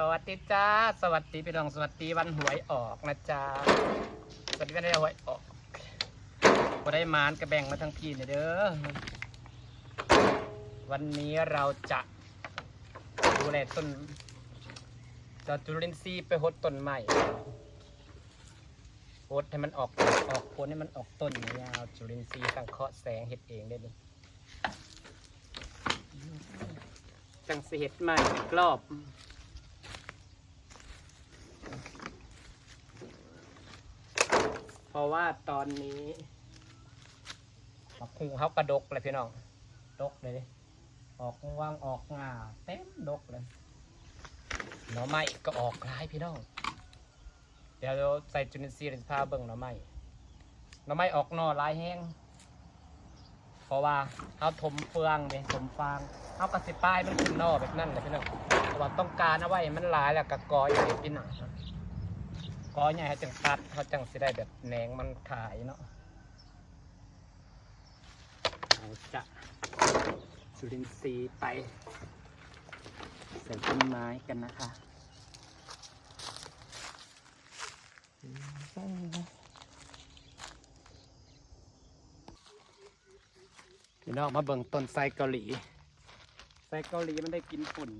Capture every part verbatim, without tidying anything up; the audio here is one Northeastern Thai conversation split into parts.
สวัสดีจ้า สวัสดีพี่น้อง สวัสดีวันหวยออกนะจ๊ะ สวัสดีวันหวยออก บ่ได้หมานก็แบ่งมาทั้งพี่เนี่ยเด้อ วันนี้เราจะดูแลต้น จะเอาจุลินทรีย์ไปหดต้นไม้ หดให้มันออก ออกผลให้มันออกต้นยาว จุลินทรีย์สังเคราะห์แสงเฮ็ดเองได้นี่ จังสิเฮ็ดใหม่อีกรอบ เพราะว่าตอนนี้ หมากฮู่เฮากะดกเลยพี่น้อง ดกเลย ออกงวงออกง่าเต็มดกเลย หน่อไม้ก็ออกหลายพี่น้อง เดี๋ยวใส่จุลินทรีย์เดี๋ยวสิพาเบิ่งหน่อไม้ หน่อไม้ออกหน่อหลายแฮง เพราะว่าเฮาถมเฟืองเด้ ถมฟาง เฮากะสิปายมันขึ้นหน่อแบบนั้นแหละพี่น้อง เพราะว่าต้องการเอาไว้ให้มันหลายแล้วกะกอใหญ่พี่น้อง กอใหญ่เฮาจังตัด เฮาจังสิได้แบบแหนงมันขายเนาะ เราจะจุลินทรีย์ไปใส่ต้นไม้กันนะคะ พี่น้องมาเบิ่งต้นไทรเกาหลี ไทรเกาหลีมันได้กินฝุ่น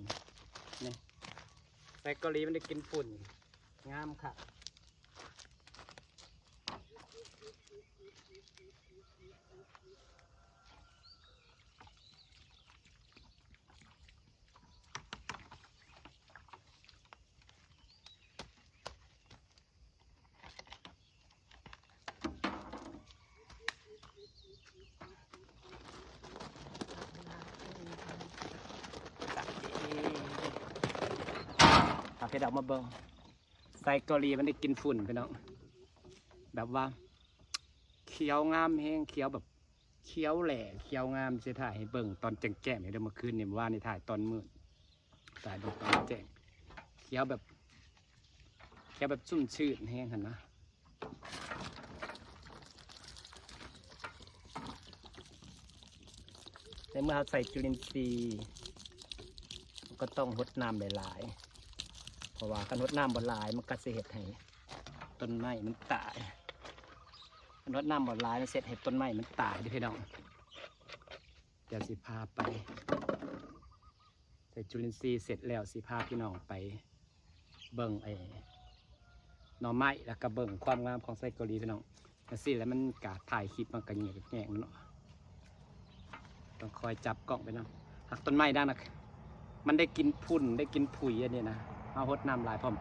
นี่ ไทรเกาหลีมันได้กินฝุ่น งามค่ะ เอาเพชรออกมาเบิ่ง ไทรเกาหลีมันได้กินฝุ่นพี่น้อง แบบว่า เขียวงามแฮง เขียวแบบ เขียวแหล่ เขียวงาม สิถ่ายให้เบิ่งตอนแจ้งๆ นี่เด้อ เมื่อคืนนี่ เมื่อวานนี่ถ่ายตอนมืด ถ่ายเบิ่งตอนแจ้ง เขียวแบบ เขียวแบบชุ่มชื่นแฮงหั่นนะ ในเมื่อเราใส่จุลินทรีย์ ก็ต้องหดน้ำหลายๆ เพราะว่าคันหดน้ำบ่หลายมันก็สิเฮ็ดให้ต้นไม้มันตาย คันหดน้ำบ่หลายมันสิเฮ็ดให้ต้นไม้มันตายเด้อพี่น้อง เดี๋ยวสิพาไป ใส่จุลินทรีย์เสร็จแล้วสิพาพี่น้องไปเบิ่งไอ้หน่อไม้ แล้วก็เบิ่งความงามของไทรเกาหลีพี่น้อง จังซี่แหละมันกะถ่ายคลิปมันกะแยงๆ เนาะ ต้องคอยจับกล้องไปนำ หากต้นไม้ด้านนะ มันได้กินฝุ่น ได้กินผุยอันนี้นะ เฮาหดน้ำหลายพร้อม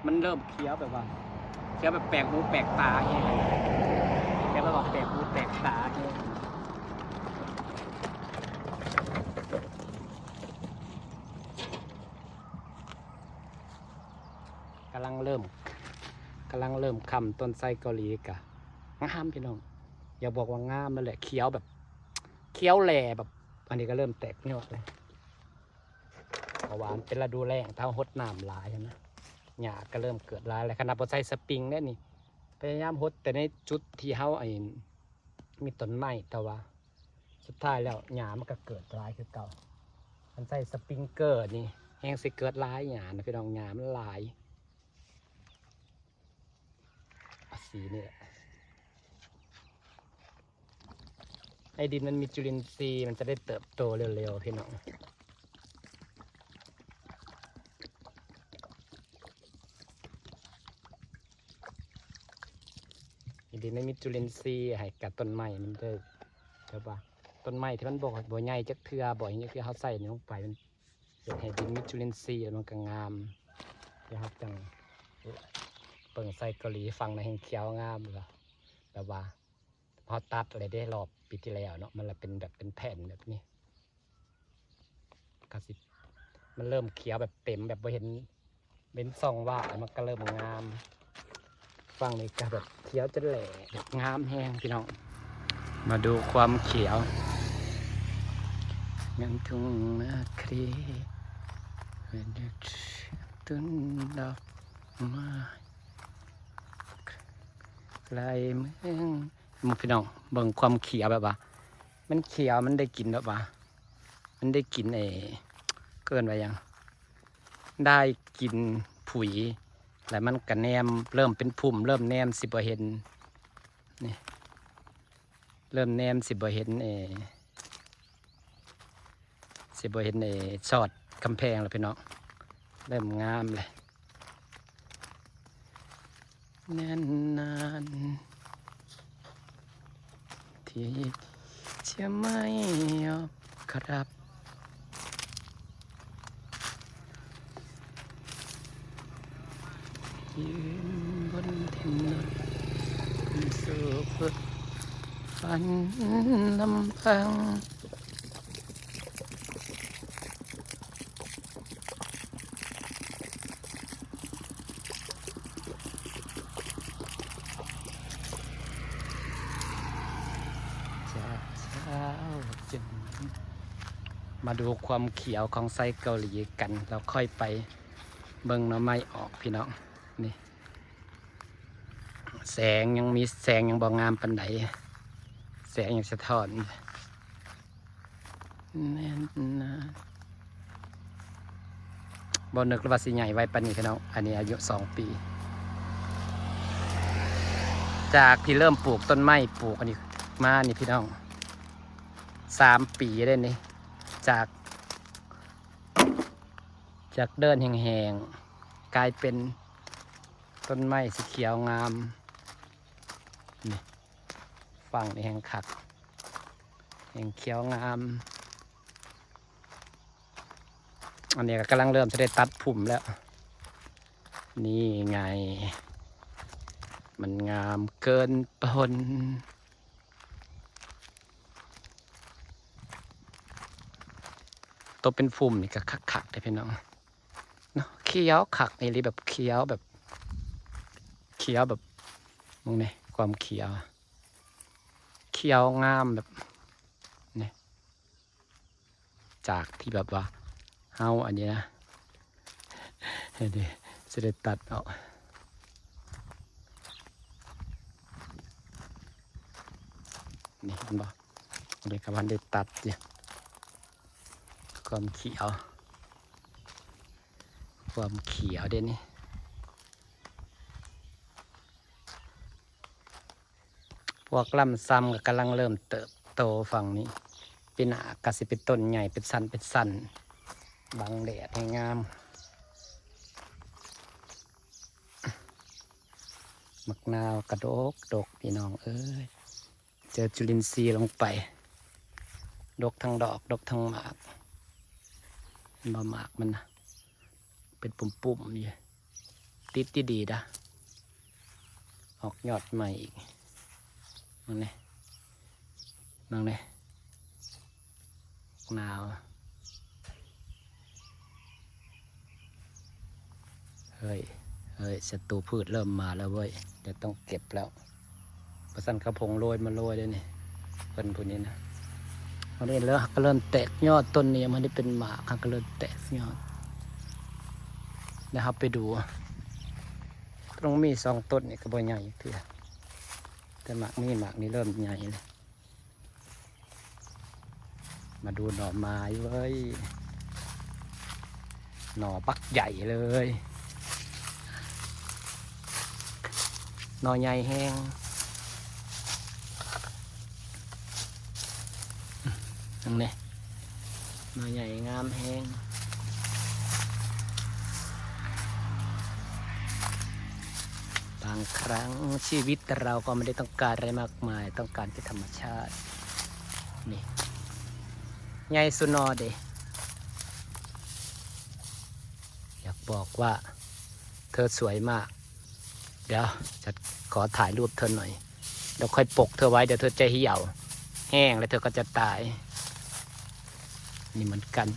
มันเริ่มเขียวแบบว่า เขียวแบบแปลกหูแปลกตาแฮง เขียวแบบว่าแปลกหูแปลกตาแฮง กำลังเริ่ม กำลังเริ่มค่ำ ต้นไทรเกาหลีกะงามพี่น้อง อย่าบอกว่างามนั่นแหละ เขียวแบบ เขียวแหล่แบบ อันนี้ก็เริ่มแตกยอดเลย เพราะว่ามันเป็นฤดูแล้ง ถ้าหดน้ำหลายหั้นนะ หญ้าก็เริ่มเกิดหลายแล้ว ขนาดบ่ใส่สปริงเด้นี่ พยายามหดแต่ในจุดที่เฮาไอ้ มีต้นไม้ แต่ว่าสุดท้ายแล้วหญ้ามันก็เกิดหลายคือเก่า คันใส่สปริงเกอร์นี่แฮงสิเกิดหลายหญ้านะพี่น้อง หญ้ามันหลาย เอาสีนี่แหละ ให้ดินมันมีจุลินทรีย์ มันจะได้เติบโตเร็วๆ พี่น้อง ให้ดินมันมีจุลินทรีย์ ให้กับต้นไม้มันได้ แบบว่า ต้นไม้ที่มันบ่ บ่ใหญ่จักเทื่อ บ่หยังจักเทื่อ เฮาใส่นี่ลงไป มันเฮ็ดให้ดินมีจุลินทรีย์ แล้วมันก็งาม เดี๋ยวเฮาจังเบิ่งไทรเกาหลี ฝั่งนั้นแฮงเขียวงามเลย แบบว่า เฮาตัดเลยเด้ รอบปีที่แล้วเนาะ มันละเป็นแบบเป็นแผ่นแบบนี้ ก็สิ มันเริ่มเขียวแบบเต็มแบบบ่เห็น เป็นช่องว่าง แล้วมันก็เริ่มงาม ฝั่งนี้ก็แบบเขียวจนแหล่ แบบงามแฮงพี่น้อง มาดูความเขียว งามทุ่งนาครี เป็นต้นดอกไม้ ไกลเมือง หมู่พี่น้อง เบิ่งความเขียวแบบว่า มันเขียว มันได้กินแบบว่า มันได้กินไอ้ เอิ้นว่าหยัง ได้กินผุย แล้วมันก็แนม เริ่มเป็นพุ่ม เริ่มแนมสิบ่เห็น นี่ เริ่มแนมสิบ่เห็น เออ สิบ่เห็น เออ ซอดกำแพงแล้วพี่น้อง เริ่มงามเลย แน่นนาน ที่จะไม่ยอมครับ ยืนบนถนนสู่ฝันลำพัง จากเช้าจน มาดูความเขียวของไซเกาหลีกัน เราค่อยไปเบิ่งหน่อไม้ออกพี่น้อง นี่ แสงยังมี แสงยังบ่งามปานใด แสงยังสะท้อน แน่นหนา บ่นึกเลยว่าสิใหญ่ไวปานนี้พี่น้อง อันนี้อายุสองปี จากที่เริ่มปลูกต้นไม้ ปลูกอันนี้มานี่พี่น้อง สามปีได้นี่ จาก จากเดินแห้งๆ กลายเป็นต้นไม้สีเขียวงาม นี่ ฝั่งนี้แห้งคัก แห้งเขียวงาม อันนี้ก็กำลังเริ่มจะได้ตัดพุ่มแล้ว นี่ไง มันงามเกินทน ตัวเป็นพุ่มนี่ก็คักๆเลยพี่น้อง เนาะ เขียวคักนี่เลย แบบเขียวแบบ เขียวแบบ มึงเนี่ย ความเขียว เขียวงามแบบ เนี่ย จากที่แบบว่า เฮาอันนี้นะ เดี๋ยวสิได้ตัดออก นี่เห็นบ่ เดี๋ยวกำลังได้ตัดอยู่ ความเขียว ความเขียวเดี๋ยวนี้ พวกลำซำก็กำลังเริ่มเติบโตฝั่งนี้ ปีหน้าก็สิเป็นต้นใหญ่ เป็นสันเป็นสัน บังแดดให้งาม หมากนาวกะดกดกพี่น้องเอ้ย เจอจุลินทรีย์ลงไป ดกทั้งดอก ดกทั้งหมาก เห็นบ่หมากมันนะ เป็นปุ่มๆอยู่ ติดดีๆนะ ออกยอดใหม่อีก นั่นไง นั่นไง หนาว เฮ้ย เฮ้ย ศัตรูพืชเริ่มมาแล้วเว้ย เดี๋ยวต้องเก็บแล้ว ประสันเขาผงโรยมาโรยเลยนี่ เพิ่นผู้นี้นะ อันนี้แล้วก็เริ่มแตกยอด ต้นนี้มันได้เป็นหมาก ก็เริ่มแตกยอด แล้วเราไปดู ต้องมีสองต้นนี่ก็บ่ใหญ่เทื่อ แต่หมากมี หมากนี่เริ่มใหญ่เลย มาดูหน่อไม้เว้ย หน่อบักใหญ่เลย หน่อใหญ่แฮง นั่นนี่ หน่อใหญ่งามแฮง บางครั้งชีวิตเราก็ไม่ได้ต้องการอะไรมากมาย ต้องการแค่ธรรมชาติ นี่ ใหญ่สุดหน่อเด้ อยากบอกว่า เธอสวยมาก เดี๋ยวจะขอถ่ายรูปเธอหน่อย เดี๋ยวค่อยปกเธอไว้ เดี๋ยวเธอจะเหี่ยวแห้งแล้วเธอก็จะตาย นี่เหมือนกัน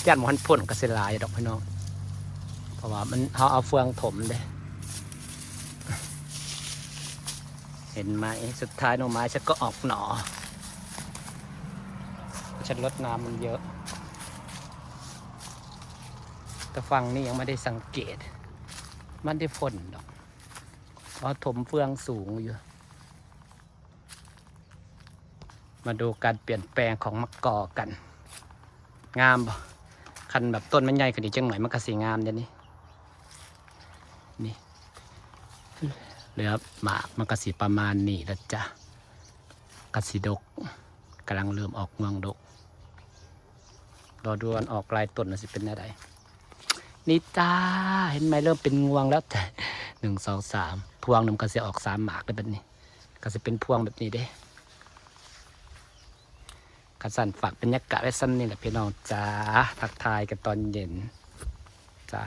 ย่านบ่ทันพ่นก็สิหลายดอกพี่น้อง เพราะว่ามัน เขาเอาเฟืองถมเด้ เห็นไหม สุดท้ายหน่อไม้ฉันก็ออกหน่อ ฉันรดน้ำมันเยอะ แต่ฝั่งนี้ยังไม่ได้สังเกต มันได้พ่นดอก เพราะถมเฟืองสูงอยู่ ห มาดูการเปลี่ยนแปลงของมะกอกกัน งามบ่ คันแบบต้นมันใหญ่ขึ้นอีกจังหน่อยมันก็สิงามเด้นี่ นี่ เหลือหมากมันก็สิประมาณนี้แล้วจ้ะ ก็สิดก กำลังเริ่มออกงวงดก รอดูวันออกลายต้นมันสิเป็นแนวใด นี่จ้า เห็นไหม เริ่มเป็นงวงแล้วจ้ะ หนึ่ง สอง สาม พวงหนึ่งก็สิออกสามหมากเลยแบบนี้ ก็สิเป็นพวงแบบนี้เด้ คันสั่นฝากบรรยากาศไว้ซ้ำนี่แหละพี่น้องจ้า ทักทายกันตอนเย็นจ้า